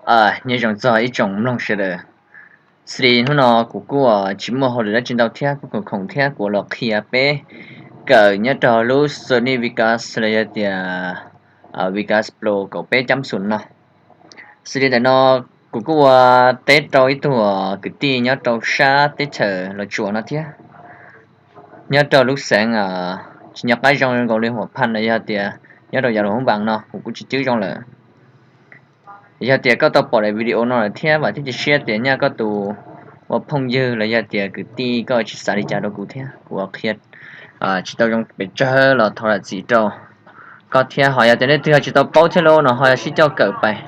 Nyob zoo txog ib tsoom mloog sawv daws. Xws li hnub no kuv kuj tsis muaj hauj lwm dab tsi ntau thiab, kuj khoom khoom thiab kuv los qhia peb kawm nyob rau lub Sony Vegas los yog tias Vegas Pro kaum peb cam xoom no. Xws li ntawm no kuv kuj ua teb rau ib tug kwv tij nyob rau sab teb chaws Los Tsuas no thiab, nyob rau lub xeev tsis nco qab zoo nkaus li Huam Phaj los yog tias nyob rau Yas Lus Hoob Npas no kuv kuj tsis cwb zoo lawm. Yog tias koj tau pom daim video no lawm thiab vam thiab cia siab tias nyaj koj tus ua phooj ywg los yog tias kwv tij koj tsis xav li cas rau kuv thiab kuv qhia tsis tau zoo pes tsawg los thov zam txim rau koj thiab. Ho yog tias nej twg ho tsis tau paub thiab lawm no ho sib coj kawm pais.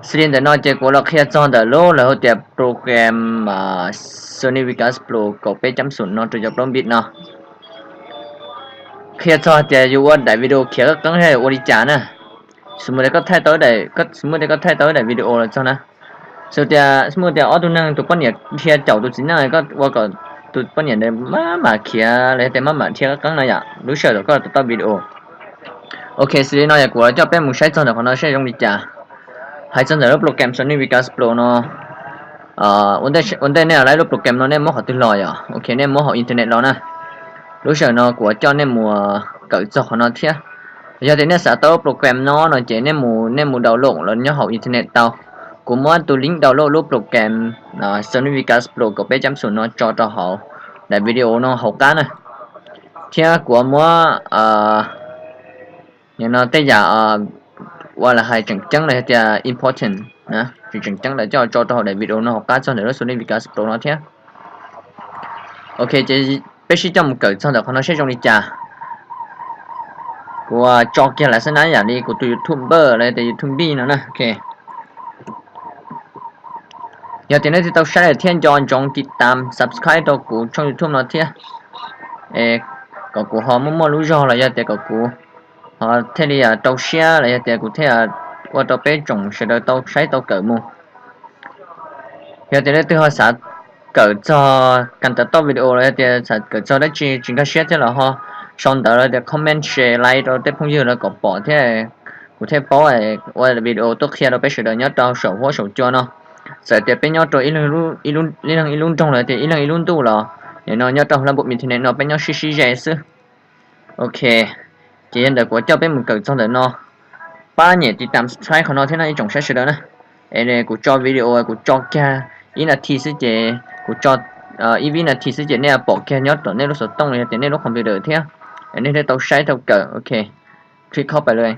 Xws li ntawm no ces kuv los qhia txog ntawm lub lawv hu tias program Sony Vegas Pro kaum peb cam xoom no rau cov plaub npib no. Qhia txog tias yus ua daim video khiav qeeb qeeb thiab yus ua li cas na. Xws li tias koj thaij tau, xws li tias koj thaij tau daim video los txog na, xws li tias, xws li tias ob tug neeg tus poj niam dhia caum tus txiv neej, koj ua kom tus poj niam ntawd maj mam khiav los yog tias maj mam dhia qeeb qeeb no yom, lub sij hawm koj tau video. Ok, xws li no yog kuv coj peb mus saib txog ntawm qhov no saib zoo li cas. Hais txog ntawm lub program Sony Vegas Pro no, ua ntej nej laib lub program no nej muab qhov twg los yom? Ok, nej muab hauv internet los na. Lub sij hawm no kuv coj nej mus kawm txog qhov no thiab. Yog tias nej xav tau lub program no no ces nej mus, nej mus download los nyob hauv internet tau. Kuv muab tus link download lub program Sony Vegas Pro kaum peb cam xoom no tso rau hauv daim video no hauv qab na. Thiab kuv muab no tej yam uas lawv hais tseem ceeb los yog tias important, tseem ceeb lawm coj tso rau hauv daim video no hauv qab txog ntawm lub Sony Vegas Pro no thiab. Ok, ces peb sib coj mus kawm txog ntawm qhov no saib zoo li cas. Kuv tso kiag lawv xwb na, yam li kuv tus YouTuber los yog tias YouTube npib no na. Ok, yog tias nej twb tau saib lawm thiab nco ntsoov tiv tam subscribe rau kuv tshooj YouTube no thiab, kom kuv ho muaj muaj lub zog los yog tias kom kuv ho thiaj li rau siab los yog tias kuv thiaj ua rau peb tsoom sawv daws tau saib tau kawm mus. Yog tias leej twg ho xav kawm txog kas tas toj video los yog tias xav kawm txog dab tsi tsis nkag siab thiab los ho sau ntawv los tias comment share like rau tej phooj ywg los kom pom thiab, kuv thiaj paub ua video tuaj qhia rau peb sawv daws nyob rau saum huab saum cua no. Txawm tias peb nyob rau ib leeg ib lub nroog los tias ib leeg ib lub ntuj los, nim no nyob rau lab npum internet no peb nyob sib sib ze xwb. Ok, ces yog ntawm kuv coj peb mus kawm txog ntawm no, pab nyem tiv tam subscribe qhov no thiab no ib tsoom saib sawv daws na. Es kuv tso video kuv tso kiag ib nas thi xwb ces kuv tso ib vib nas thi xwb ces nej pom kiag nyob rau nej lub xov tooj los yog tias nej lub computer thiab, nej thiaj tau saib tau kawm. Ok, click copy lawm.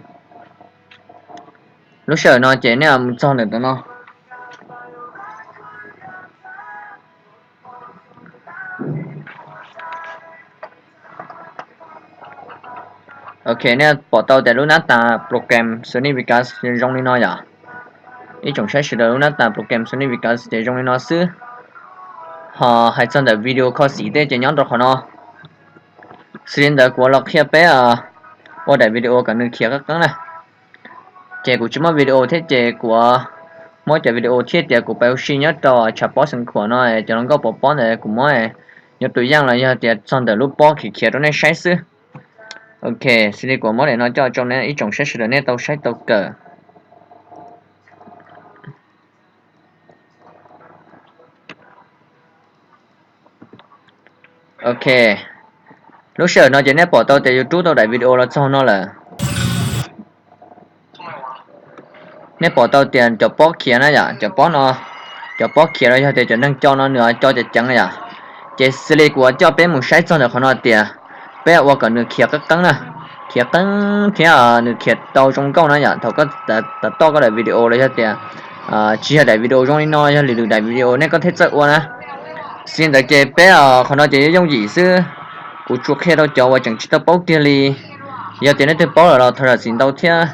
Lub sij hawm no ces nej mus txog ntawm no. Ok, nej pom tau tias lub nab tas program Sony Vegas zoo li no yom. Ib tsoom saib sawv daws, lub nab tas program Sony Vegas ces zoo li no xwb. Ho hais txog ntawm video kho xim tej ces nyob rau qhov no. Xws li ntawd kuv los qhia peb ua daim video kom nws khiav qeeb qeeb na. Ces kuv tsis muab video thiab ces kuv muab cov video thiab tias kuv pais ua si nyob rau tshav pob xeev khuam no, cov hluas nkauj pov pob ntawd kuv muab nyob tus yaj los yog tias txog ntawm lub pob khiav khiav rau nej saib xwb. Ok, xws li kuv muab daim no coj tso ne ib tsoom saib sawv daws nej tau saib tau kawm. Ok, lub sij hawm no ces nej pom tau tias yus rub tau daim video los txog no lawm. Nej pom tau tias cov pob khiav na yom, cov pob no, cov pob khiav los yog tias cov neeg co no nws co ceev ceev yom. Ces xws li kuv coj peb mus saib txog ntawm qhov no tias peb ua kom nws khiav qeeb qeeb na, khiav qeeb thiab nws khiav tau zoo nkauj na yom. Thaum koj tau toj koj daim video los yog tias tsis yog daim video zoo li no, yog lwm lwm daim video nej koj thiaj txawj ua na. Xws li ntawd ces peb qhov no ces yooj yim xwb, kuv tsuas qhia rau cov uas tseem tsis tau paub kiag li. Yog tias nej twb paub lawm los thov zam txim ntau thiab.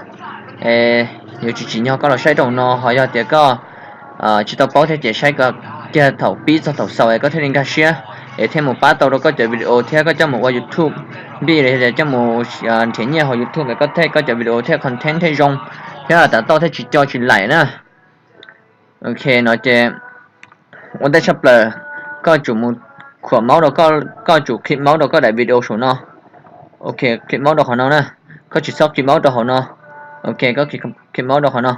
Yuav tsis tsim nyog koj los saib rau no, ho yog tias koj tsis tau paub thiab ces saib kiag thaum pib txog thaum xaus es koj thiaj li nkag siab, es thiaj mus pab tau rau koj cov video thiab koj coj mus ua YouTube npij los yog tias coj mus nrhiav nyiaj hauv YouTube es koj thiaj koj cov video thiaj content thiaj zoo thiab tas toj thiaj tsis co tsis laim na. Ok, no ces ua ntej tshaj plaws koj tsum mus khuam mouse rau, koj tsum click mouse rau koj daim video saum no. Ok, click mouse rau qhov no na, koj tsis txhob click mouse rau hauv no. Ok, koj click mouse rau qhov no.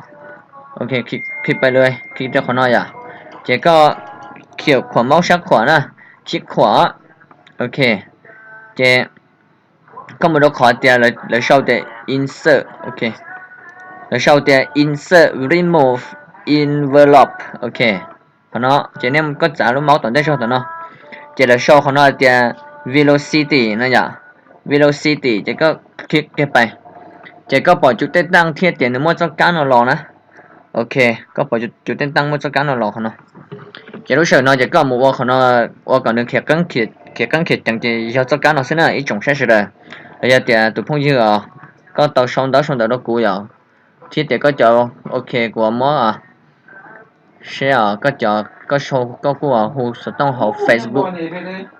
Ok, click pais lawm, click rau qhov no yom. Ces koj khij khuam maub sab khuam na, khij khuam. Ok, ces koj mus rau qhov tias lawv sau tias insert, ok, lawv sau tias insert remove envelope, ok. Qhov no ces nej koj txav lub maub tom ntej zog tom no, ces lawv sau qhov no tias velocity no yom, velocity, ces koj click kiag pais, ces koj pom cov tej tag thiab tias nws muaj txoj kab no los na. Ok, koj pom cov tej tag muaj txoj kab no los qhov no. Ces lub sij hawm no ces koj mus ua qhov no, ua kom nws khiav qeeb khiav ceev ces yog txoj kab no xwb na ib tsoom saib sawv daws. Los yog tias tus phooj ywg os, koj tau sau ntawv sau ntawv rau kuv yom, thiab tias koj cov, ok, kuv muab seb os, koj cov, koj sau, koj kuj hu xov tooj hauv Facebook,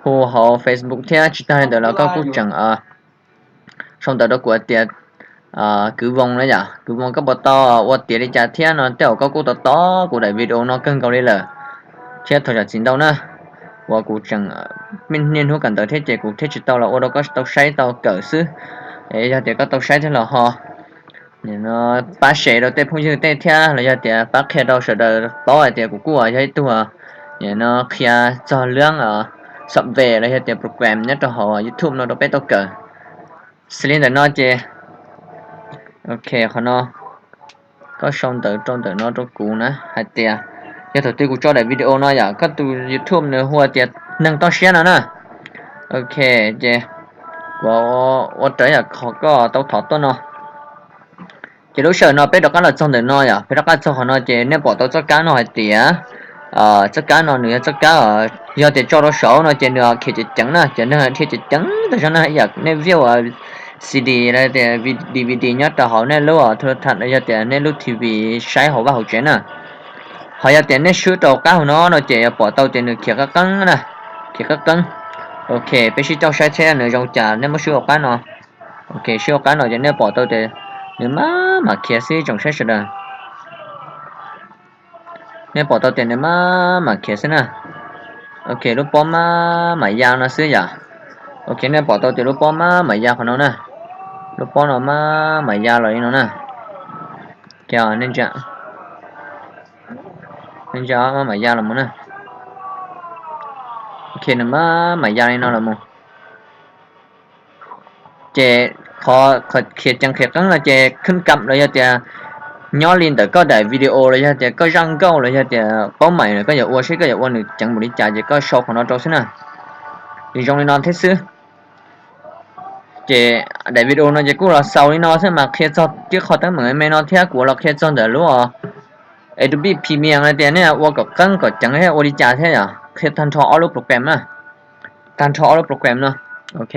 hu hauv Facebook thiab tsis tag li ntawd los koj kuj tseem sau ntawv rau kuv tias kwv Voos na yom, kwv Voos koj puas tau ua tiav li cas thiab no, tej zaum koj kuj tau tos kuv daim video no kawg nkaus li lawm, thiab thov zam txim ntau na, uas kuv tseem niaj hnub kawm ntawv thiab ces kuv thiaj tsis tau los ua rau koj tau saib tau kawm xwb. Yog tias koj tau saib thiab los ho pab share rau tej phooj ywg tej thiab los yog tias pab qhia rau sawv daws paub hais tias kuv kuj yog ib tug no qhia txog lub software los yog tias program nyob rau hauv YouTube no rau peb tau kawm. Xws li ntawm no ces, ok, qhov no koj sau ntawv rau ntawm no rau kuv na hais tias yog thaum twg kuv tso daim video no yom, koj tus YouTube nws hu tias neeg toj siab no na. Ok, ces kuv ua raws yam qhov koj tau thov tuaj no. Ces lub sij hawm no peb rov qab los txog ntawm no yom, peb rov qab txog qhov no ces nej pom tau txoj kab no hais tias txoj kab no nws yog txoj kab, yog tias tso rau saud no ces nws khiav ceev ceev na, ces neeg dhia ceev ceev tag zog na, ib yam nej view CD los tias DVD nyob rau hauv nej lub thu tham los yog tias nej lub TV saib hauv vaj hauv tsev na. Ho yog tias nej swb rau qab hauv no no ces yuav pom tau tias nws khiav qeeb qeeb na, khiav qeeb qeeb. Ok, peb sib coj saib thiab nws zoo cas nej muab swb rau qab no. Ok, swb rau qab no ces nej pom tau tias nws maj mam khiav xwb tsoom saib sawv daws. Nej pom tau tias nws maj mam khiav xwb na. Ok, lub pob maj mam ya no xwb yom. Ok, nej pom tau tias lub pob maj mam ya qhov no na. Lub pob no maj mam ya los li no na. Nej ntsia, maj mam ya los mus na. Ok, nws maj mam ya li no los mus. Ces qhov khiav ceev khiav qeeb no ces khwb kam los yog tias nyob li ntawm koj daim video los yog tias koj zaj nkauj los yog tias paub maim koj yuav ua seb koj yuav ua nws ceev npaum li cas ces koj sau qhov no rau xwb na. Nws zoo li no thiab xwb. Ces daim video no ces kuj los xaus li no xwb mas qhia txog tib qho teeb meem me no thiab kuv los qhia txog ntawm lub Adobe Premiere no tias nej ua kom qeeb kom ceev thiab ua li cas thiab yom, qhia tag nrho ob lub program na. Tag nrho ob lub program no. Ok,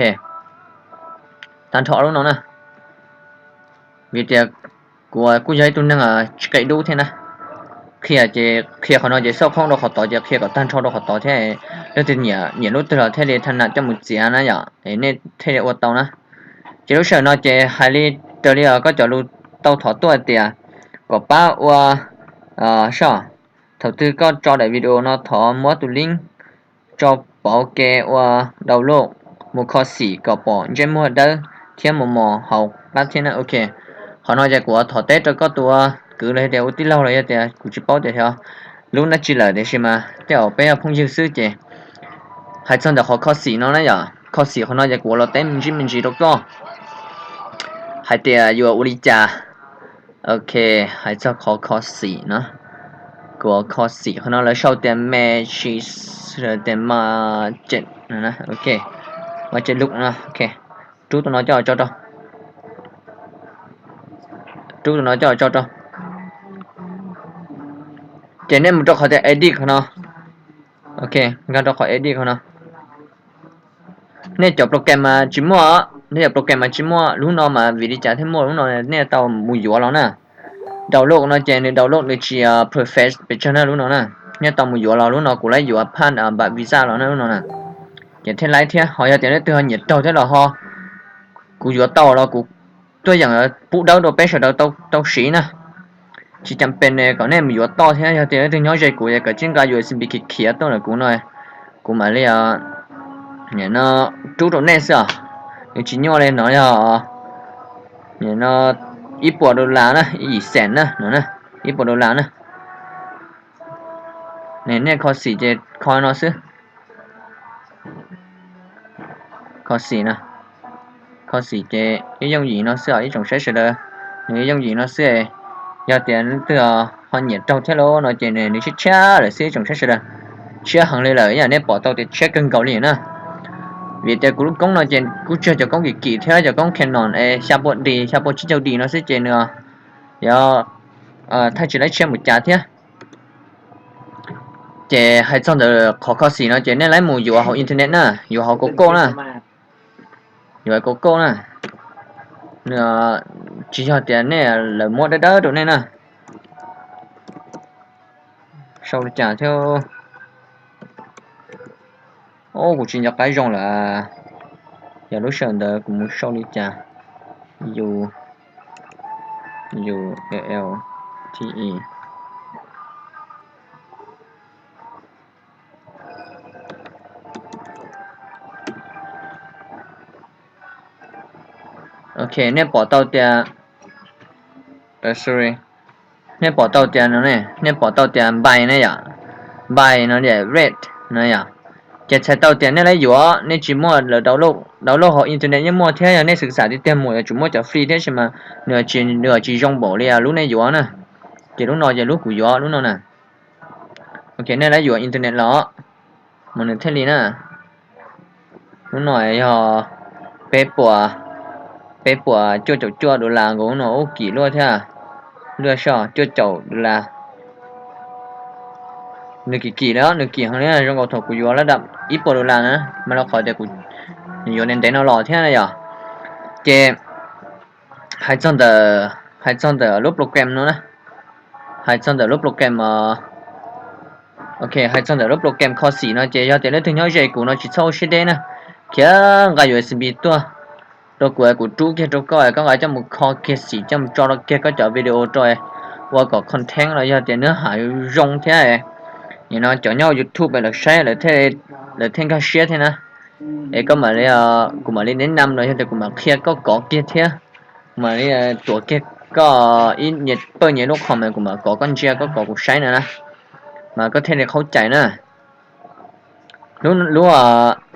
tag nrho ob lub no na. Vim tias kuv kuj yog ib tug neeg tsis qe dub thiab na. Qhia ces qhia qhov no ces xauj khoob rau qhov tod ces qhia kom tag nrho rau qhov tod thiab. Leej twg nyiam lub twg los thiaj li tha nam coj mus txiav na yom, es nej thiaj li ua tau na. Ces lub sij hawm no ces hais li raws li koj cov lus tau thov tuaj tias kom pab ua, soj, thaum twg koj tso daim video no thov muab tus link tso pauv ke ua download mus kho xim kom pom ntsej muag dawb thiab mos mos hauv qab thiab na. Ok, qhov no ces kuv thov teb rau koj tus kwv los yog tias ua tij laug los yog tias kuv tsis paub tias xyov lub dab tsi lawm tiam sis mas tej zaum peb yog phooj ywg xwb ces hais txog ntawm qhov kho xim no na yom, kho xim qhov no ces kuv los teb me ntsis me ntsis rau koj hais tias yuav ua li cas. Ok, hais txog qhov kho xim no, kuv kho xim qhov no lawv sau tias me sis tias ma cem, ok, ma cem luk no, ok, rub tus no coj tso rau, rub tus no coj tso rau. Ces nej mus rau qhov tias edit qhov no, ok, nkag rau qhov edit qhov no. Nej cov program mas tsis muaj, nej cov program mas tsis muaj lub no mas vim li cas thiaj muaj lub no, nej tau mus yuav los na. Download no ces nws download nws tsis perfect pes tsawg na lub no na. Nej tau mus yuav los lub no kuv laib yuav phaj npam visa los na lub no na. Ces thiaj laib thiab ho yog tias leej twg ho nyiam raug thiab los ho kuv yuav tau los kuv tuaj yeem pub dawb rau peb sawv daws tau siv na. Tsis cam pes kom nej mus yuav toj thiab yog tias leej twg nyob ze kuv es kom tsij nqa U S B khiav khiav tuaj ntawm kuv no, kuv mam li no rub rau nej xwb os. Nws tsis nyuaj li no yog no ib puas dollar na, ib yim cent na no na. ib puas dollar na. Nej kho xim ces kho no xwb. Kho xim na, kho xim ces ib yooj yim no xwb os ib tsoom saib sawv daws. Nws ib yooj yim no xwb. Yog tias leej twg ho nyiam raug thiab los no ces nws tshiab tshiab lawm xwb ib tsoom saib sawv daws. Tshiab heev li lawm, ib yam nej pom tau tias tshiab kawg nkaus li na. Vim tias kuv lub koob no ces kuj tsis yog cov koob kim kim thiab, cov koob Canon es xya puas D, xya puas tsib caug D no xwb ces nws yog thaij tsis laib tshiab mus cas thiab. Ces hais txog ntawm qhov kho xim no ces nej laib mus yuav hauv internet na, yuav hauv Google na, yuav hauv Google na. Nws tsis yog tias nej lawv muab dawb dawb rau nej na. Sau li cas thiab? Kuv tsis nco qab zoo lawm. Yog lub sij hawm ntawd kuv mus sau li cas? U, U L T E. Ok, nej pom tau tias, sorry, nej pom tau tias no ne, nej pom tau tias buy ne yom, buy no tias red no yom. Ces txhais tau tias nej laib yuav nej tsis muaj lawv download, download hauv internet yeej muaj thiab, yog nej xwm xam tiag tiag mus yuav tsum muaj cov free thiab sis mas nws tsis, nws tsis zoo npaum li lub nej yuav na. Ces lub no ces lub kuv yuav lub no na. Ok, nej laib yuav internet los mas nws thiaj li na. Lub no yog peb puas, peb puas cuaj caum cuaj dollar nkaus, lub no ub kim luaj thiab. Luaj soj cuaj caum dollar. Nws kim kim li, nws kim heev li, zoo nkaus thaum kuv yuav lab dam ib puas dollar na, mas rau qhov tias kuv yuav ntev ntev no los thiab na yom. Ces hais txog ntawm, hais txog ntawm lub program no na, hais txog ntawm lub program, ok, hais txog ntawm lub program kho xim no ces yog tias leej twg nyob ze kuv no tsis txhob ua siab deb na, khiav nqa U S B tuaj rau kuv, kuv rub kiag rau koj, koj nqa coj mus kho kiag xim coj mus tso rau kiag koj cov video rau, ua kom content los yog tias ntawv hais zoo thiab. Nim no cov nyob YouTube lawv saib, lawv thiaj nkag siab thiab na. Es koj mam li, kuv mam li neb nam los yog tias kuv mam qhia koj kov kiag thiab, kuv mam li tuav kiag koj ib nyias pawj nyias lub qhov mas kuv mam kov koj ntsia, koj kov kuv saib no na, mas koj thiaj li qhaub cai na. Lub,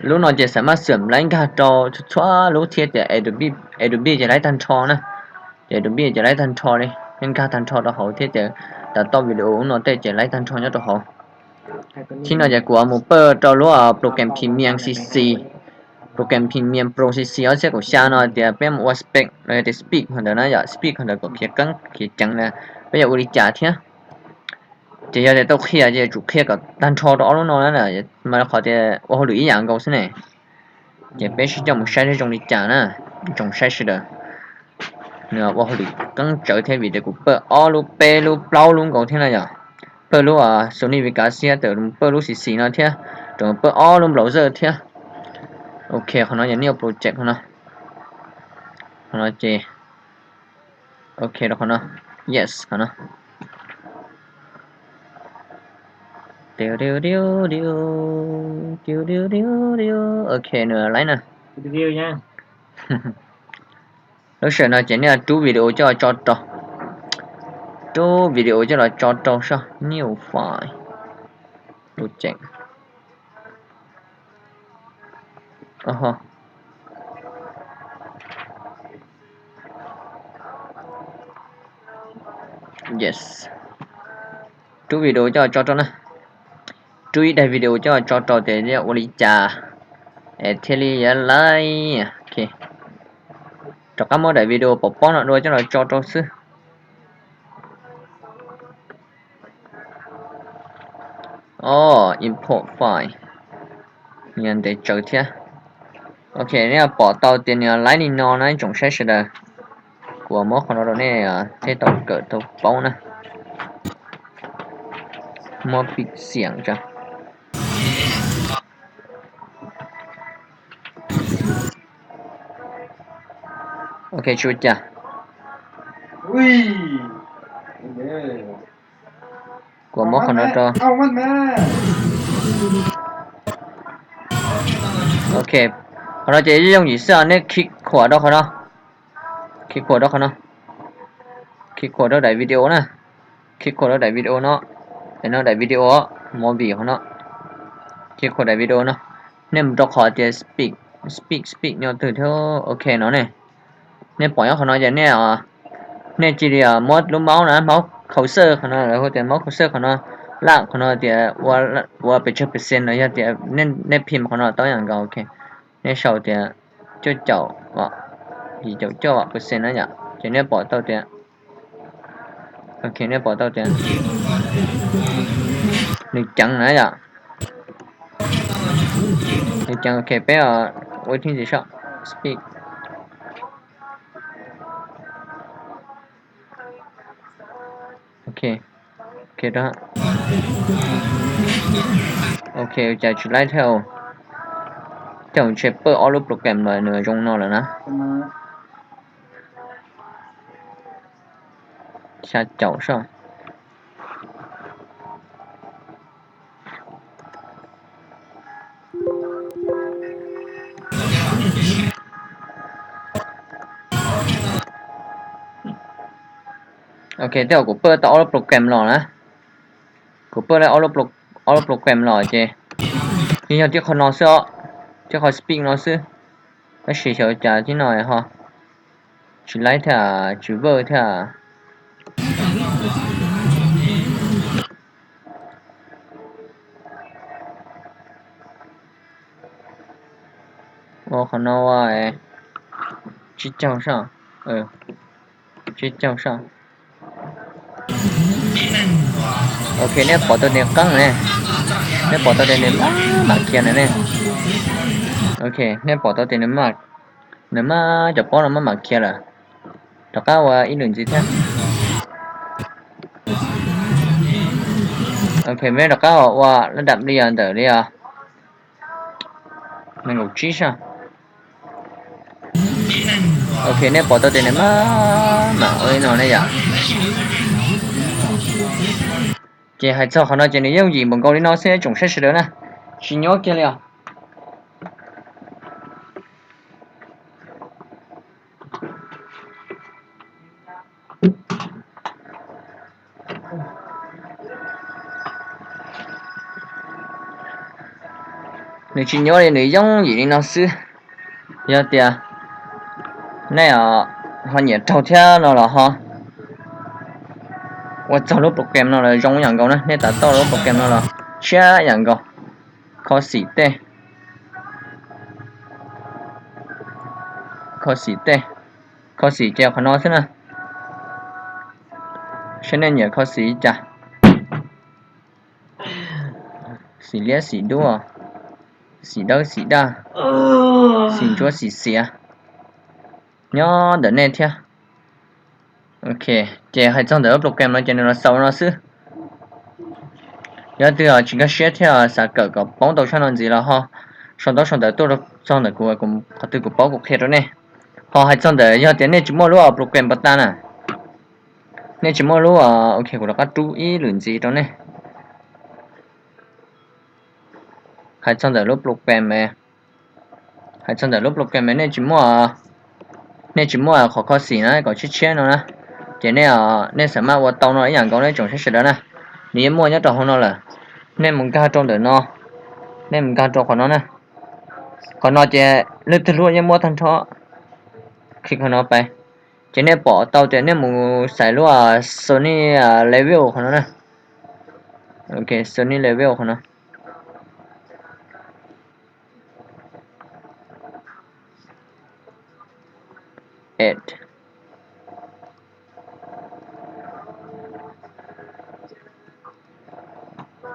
lub no ces xam maj xwm laib nkag rau txhua lub thiab tias Adobe, Adobe ces laib tag nrho na. Ces Adobe ces laib tag nrho li, yeej nkag tag nrho rau hauv thiab ces tas toj video ub no tej ces laib tag nrho nyob rau hauv. Thib no ces kuv mus pawj rau lub program Premiere C C, program Premiere Pro C C ob txhiab kaum xya no tias peb mus ua spec los yog tias speak hov ntawd na yom, speak hov ntawd kom khiav qeeb khiav ceev na, peb yuav ua li cas thiab. Ces yog tias tau qhia ces tsum qhia kom tag nrho rau ob lub no na, mas qhov tias ua hauj lwm ib yam nkaus xwb ne. Ces peb sib coj mus saib zoo li cas na, tsoom saib sawv daws. Nws ua hauj lwm qeeb tsawv thiab vim tias kuv pawj ob lub peb lub plaub lub nkaus thiab na yom. Pawj lub Sony Vegas thiab, pawj lub C C no thiab, rau pawj ob lub browser thiab. Ok, qhov no yog new project qhov no. Qhov no ces, ok, rau qhov no, yes, qhov no. Ok, nws laib na. Lub sij hawm no ces nej rub video coj los tso rau, rub video coj los tso rau saib new file project. Yes, rub video coj los tso rau na. Rub ib daim video coj los tso rau tias ua li cas es thiaj li yuav laib. Ok, rov qab muab daim video pom pob no dua coj los tso rau xwb. O, import file, nws ntev tsawv thiab. Ok, nej pom tau tias nws laib li no na ib tsoom saib sawv daws. Kuv muab qhov no rau nej thiaj tau kawm tau paub na. Muab pim xiam tso. Ok, tsis ua cas. Kuv muab qhov no rau. Ok, qhov no ces yooj yim xwb, nej khij khuam rau qhov no. Khij khuam rau qhov no. Khij khuam rau daim video na. Khij khuam lub daim video no, no daim video, movie qhov no. Khij khuam daim video no, nej mus rau qhov tias speak, speak, speak nyob twg thiab, ok no ne. Nej pom nyob qhov no ces nej, nej cia li muab lub mouse na, mouse cursor qhov no, lawv hu tias mouse cursor qhov no, laj qhov no tias ua pes tsawg percent no, yog tias nej phim qhov no tau ib yam nkaus, ok. Nej sau tias cuaj caum, yim caum cuaj percent na yom, ces nej pom tau tias, ok, nej pom tau tias nws ceev na yom. Nws ceev, ok, peb ua ib thib ntxiv saib, speak. Ok, ok, ok, ua cas tsis laib thiab. Coj ntshe pawj ob lub program los nws zoo no lawm na. Xya caum soj. Ok, tej zaum kuv pawj tau ob lub program los na. Kuv pawj ob lub program los ces yeej yog tib qho no xwb os, tib qho speak no xwb. Tab sis xyov cas tib no ho tsis laib thiab, tsis work thiab. Ua qhov no ua tsib caug soj, tsib caug soj. Ok, nej pom tau tias qeeb ne, nej pom tau tias nws maj mam khiav na ne. Ok, nej pom tau tias nws maj, cov pob no maj mam khiav lawm. Rov qab ua ib lwm ntxiv thiab. Ok, peb rov qab ua laj dam li ntawm li os, nees nkaum tsib soj. Ok, nej pom tau tias nws maj mam ua li no ne yom. Ces hais txog qhov no ces nws yooj yim npaum nkaus li no xwb tsoom saib sawv daws na, tsis nyuaj kiag li os. Nws tsis nyuaj li, nws yooj yim li no xwb. Yog tias nej ho nyiam raug thiab no los ho ua txog lub program no los zoo yam nkaus na, nej tam tau lub program no los siab yam nkaus. Kho xim tej, kho xim tej, kho xim ces qhov no xwb na. Saib nej nyiam kho xim li cas, xim liab xim duab, xim dawb xim daj, xim ntsuab xim xiav, nyob ntawm nej thiab. Ok, ces hais txog ntawm lub program no ces nws los xaus no xwb. Yog twg tsis nkag siab thiab xav kawm kom paub tau tshaj no ntxiv los ho sau ntaub sau ntawv tuaj txog ntawm kuv, qhov twg kuv paub kuv qhia rau nej. Ho hais txog ntawm yog tias nej tsis muaj lub program pas tas na, nej tsis muaj lub, ok, kuv rov qab rub ib lwm ntxiv rau nej. Hais txog ntawm lub program, hais txog ntawm lub program nej tsis muaj, nej tsis muaj qhov kho xim na kom tshiab tshiab no na, ces nej, nej xav mas ua tau no ib yam nkaus nej tsoom saib sawv daws na. Nws yeej muaj nyob rau hauv no lawm. Nej mus nkag rau ntawm no, nej mus nkag rau qhov no na. Qhov no ces leej twg lub yeej muaj tag nrho. Click qhov no pais, ces nej pom tau tias nej mus xaiv lub Sony level qhov no na. Ok, Sony level qhov no.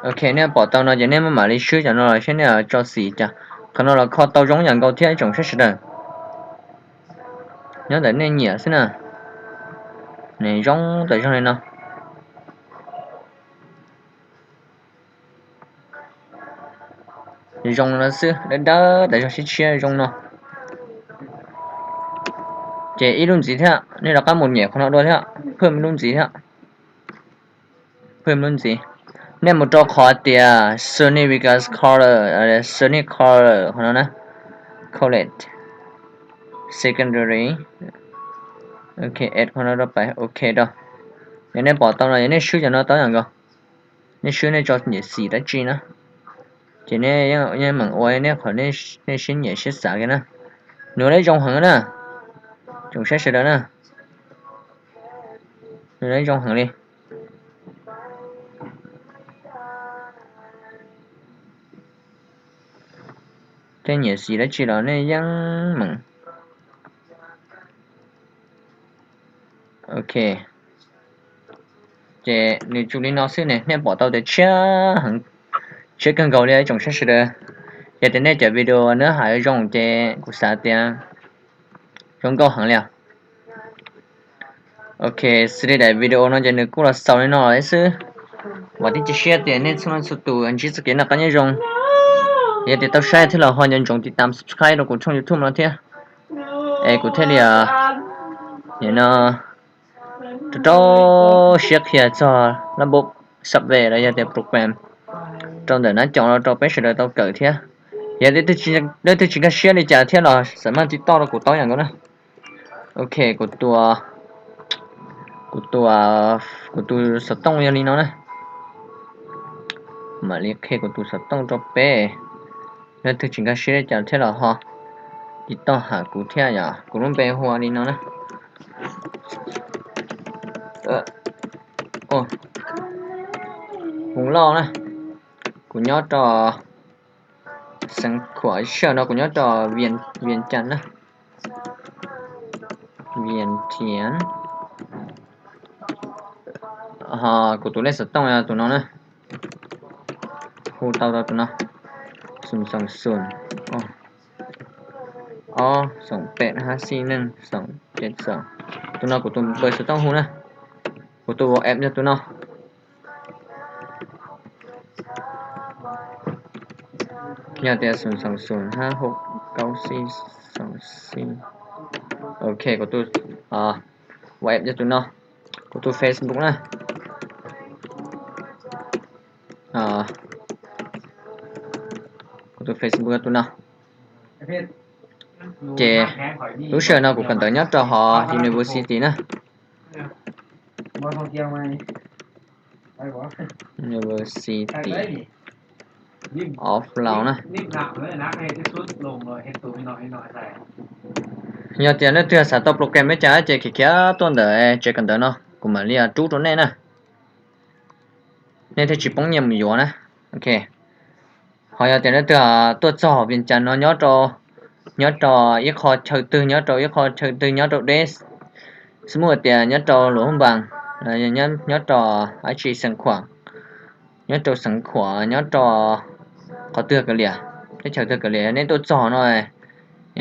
Ok, nej pom tau no ces nej mam li swb cov no los seb nej tso xim cas. Qhov no los kho tau zoo yam nkaus thiab tsoom saib sawv daws. Nyob ntawm nej nyiam xwb na. Nws zoo tawm zog li no. Zoo no xwb, dawb dawb tas zog tshiab tshiab zoo no. Ces ib lub ntxiv thiab, nej rov qab mus nyem qhov no dua thiab, phwj ib lub ntxiv thiab. Phwj ib lub ntxiv. Nej mus rau qhov tias Sony Vegas Color, Sony Color qhov no na. Collect. Secondary. Ok, add qhov no rau pais, ok rau. Yog nej pom tau no yog nej swb cov no tau yam nkaus, nej swb nej tso nyiam xim dab tsi na, ces nej yeej meem ua nej qhov nej siab nyiam siab xav kiag na. Nws ua tau zoo heev na, tsoom saib sawv daws na, nws ua tau zoo heev li. Tej nyiam xim dab tsi los nej yeej meem. Ok, ces nws tsuas li no xwb ne, nej pom tau tias tshiab heev, tshiab kawg nkaus li tsoom saib sawv daws. Yog tias nej cov video ntawd hais zoo ces kuv xav tias zoo nkauj heev li os. Ok, xws li daim video no ces nws kuj los xaus li no lawm xwb. Vam thiab cia siab tias nej txhua leej txhua tus ntsib txoj kev noj qab nyob zoo. Yog tias tau saib thiab los ho nco ntsoov tiv tam subscribe rau kuv channel YouTube no thiab, es kuv thiaj li nim no rau rau siab qhia txog lab npob software los yog tias program rau ntawm nab coom rau peb sawv daws tau kawm thiab. Yog leej twg tsis nkag siab li cas thiab los xam maj tiv toj rau kuv tau yam nkaus na. Ok, kuv tus, kuv tus, kuv tus xov tooj yog li no na. Mam li qhia kuv tus xov tooj rau peb. Leej twg tsis nkag siab li cas thiab los ho tiv toj hais kuv thiab yom. Kuv lub npe hu ua li no na, Hmoob Lauj na. Kuv nyob rau Xeev Khuam, sij hawm no kuv nyob rau Vias Cas na. Vias Cas. Ho kuv tus lej xov tooj yog tus no na. Hu tau tau tus no, xoom xoom xoom, ob xoom pem hab xij neej xoom pem xoom. Tus no kuv tus npawb xov tooj hu na. Kuv tus WhatsApp yog tus no. Yog tias xoom xoom xoom hab hau kaub xij xoom xij. Ok, kuv tus WhatsApp yog tus no. Kuv tus Facebook na, kuv tus Facebook yog tus no. Ces lub sij hawm no kuv kawm ntawv nyob rau hauv university na. University of Laos na. Yog tias leej twg xav tau program li cas ces khiav khiav tuaj ntawm tsev kawm ntawv no kuv mam li rub rau nej na. Nej thiaj tsis poob nyiaj mus yuav na. Ok. Ho yog tias leej twg tuaj txog Vias Cas no nyob rau, nyob rau ib qho chaw twg, nyob rau ib qho chaw twg, nyob rau deb, xws li tias nyob rau Luam Phab Npas, nyob rau dab tsi, Xeev Khuam, nyob rau Xeev Khuam, nyob rau qhov twg kav liam, teb chaws twg kav liam, nej tuaj txog no,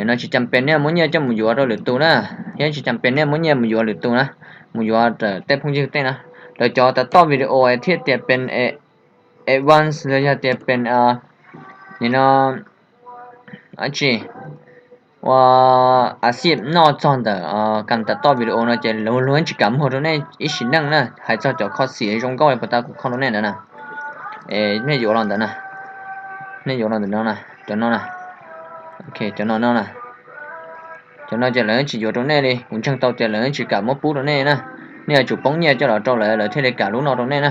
no tsis cam pes nej muab nyiaj coj mus yuav rau lwm tus na, thiab tsis cam pes nej muab nyiaj mus yuav lwm tus na, mus yuav raws tej phooj ywg tej na. Lawv cov tam toj video thiaj tias pes advance los yog tias pes, nim no dab tsi, ua, a xij noj txog ntawm kam tam toj video no ces luag yeej tsis kam muag rau nej ib sim neej na. Hais txog cov kho xim zoo nkauj li puas tas kuv kho rau nej ntawd na, nej yuav los ntawd na, nej yuav los ntawm no na, cov no na, cov no no na. Cov no ces lawv yeej tsis yuav rau nej li, kuv ntseeg tau tias lawv yeej tsis kam muab pub rau nej na. Nej yuav tsum poob nyiaj coj los rau lawv, lawv thiaj li kam lub no rau nej na.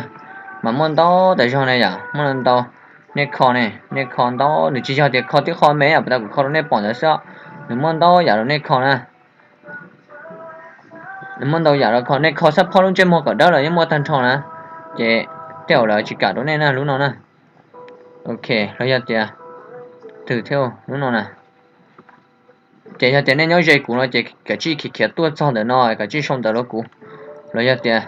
Mas muaj ntau tas zog ne yom, muaj ntau. Nej kho ne, nej kho ntau, nws tsis yog tias kho tib qho me, puas tas kuv kho rau nej pom ntawd xwb, nws muaj ntau yam rau nej kho na. Nws muaj ntau yam rau kho, nej kho xab phob lub ntsej muag kom dawb los yeej muaj tag nrho na. Ces tej zaum lawv tsis kam rau nej na lub no na. Ok, los yog tias twg thiab lub no na. Ces yog tias nej nyob ze kuv no ces kav tsij khiav khiav tuaj txog ntawm no, kav tsij sau ntawv rau kuv, los yog tias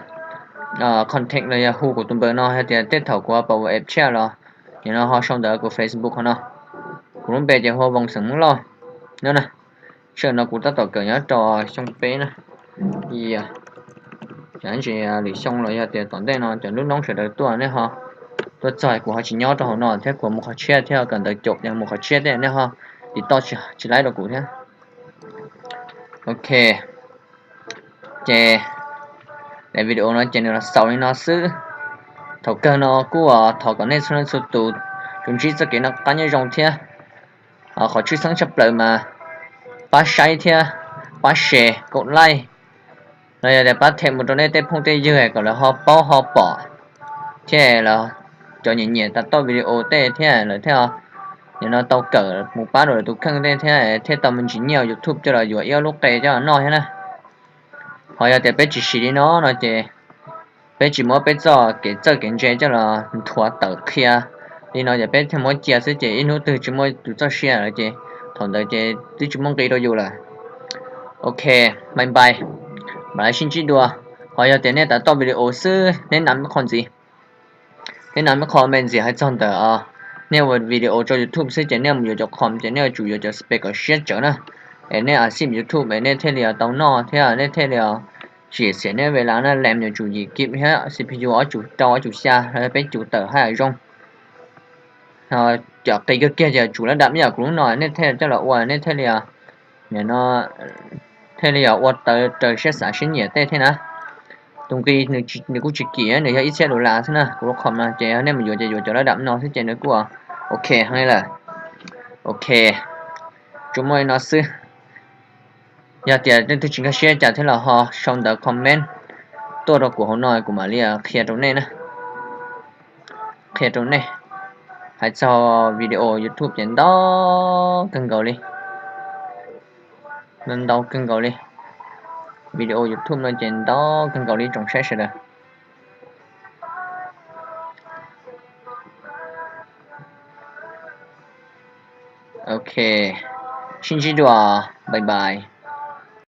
contact los yog hu kuv tus npawb no, yog tias tej thaum kuv pas ua app tshiab los nim no ho sau ntawv kuv Facebook qhov no. Kuv lub npe ces hu ua Voos xeem Hmoob Lauj no na. Sij hawm no kuv tab tom kawm nyob rau xyoo peb na. Cov ntsis lwm xyoo los yog tias tom ntej no cov lub noob sawv daws tuaj, nej ho tuaj txog kuv ho tsis nyob rau hauv no thiab, kuv mus qhov tshiab thiab, kawm ntawv caum ces mus qhov tshiab thiab, nej ho tiv toj tsis laib rau kuv thiab. Ok, ces daim video no ces nws los xaus li no xwb. Thaum kawg no kuj thov kom nej txhua leej txhua tus tsuas ntsib txoj kev noj qab nyob zoo thiab. Qhov tshwj xeeb tshaj plaws mas pab saib thiab pab share, kaum like, No yog tias pab them mus rau nej tej phooj tej ywg kom lawv ho paub ho pom, thiab cov nyiam nyiam tas toj video tej thiab lawv thiaj, nim no tau kawm mus pab rau lawv tus kheej tej thiab, thiaj tau me ntsis nyiaj YouTube coj los yuav ib ob lub qe coj los noj thiab na. Ho yog tias peb tsis siv li no no ces peb tsis muab peb txoj kev txawj kev ntse coj los nthuav tawm qhia li no ces peb thiaj muab cia xwb ces ib hnub twg tsis muaj tus txoj sia lawm ces thaum ntawd ces twb tsis muaj nqi rau yus lawm. Ok, bye bye, mam li sib ntsib dua. Ho yog tias nej tas toj video xwb, nej nab qho ntxiv, nej nab qho me ntxiv hais txog ntawm nej ua video rau YouTube xwb ces nej mus yuav cov com ces nej yuav tsum yuav cov spec kom siab tsawv na, es nej a xim YouTube es nej thiaj li tau noj thiab nej thiaj li tsim xiam nej ve las na, lam yuav tsum yim kib thiab CPU ob cum rau ob cum xya los yog peb cum tawm haj yam zoo. Cov qis kawg kiag ces yuav tsum lab dam ib yam kuv lub no nej thiaj coj los ua, nej thiaj li, no thiaj li ua tau raws siab xav siab nyiam tej thiab na. Tus nqi nws kuj tsis kim, nws yog ib txhiab dollar xwb na, kuv lub com no ces yog nej mus yuav ces yuav cov lab dam no xwb ces nws kuj ok heev li lawm. Ok, tsuas muaj li no xwb. Yog tias leej twg tsis nkag siab cas thiab los ho sau ntawv comment tuaj rau kuv hauv no kuv mam li qhia rau nej na. Qhia rau nej, hais txog video YouTube ces ntau kawg nkaus li, ntau kawg nkaus li. Video YouTube no ces ntau kawg nkaus li tsoom saib sawv daws. Ok, sib ntsib dua, bye bye.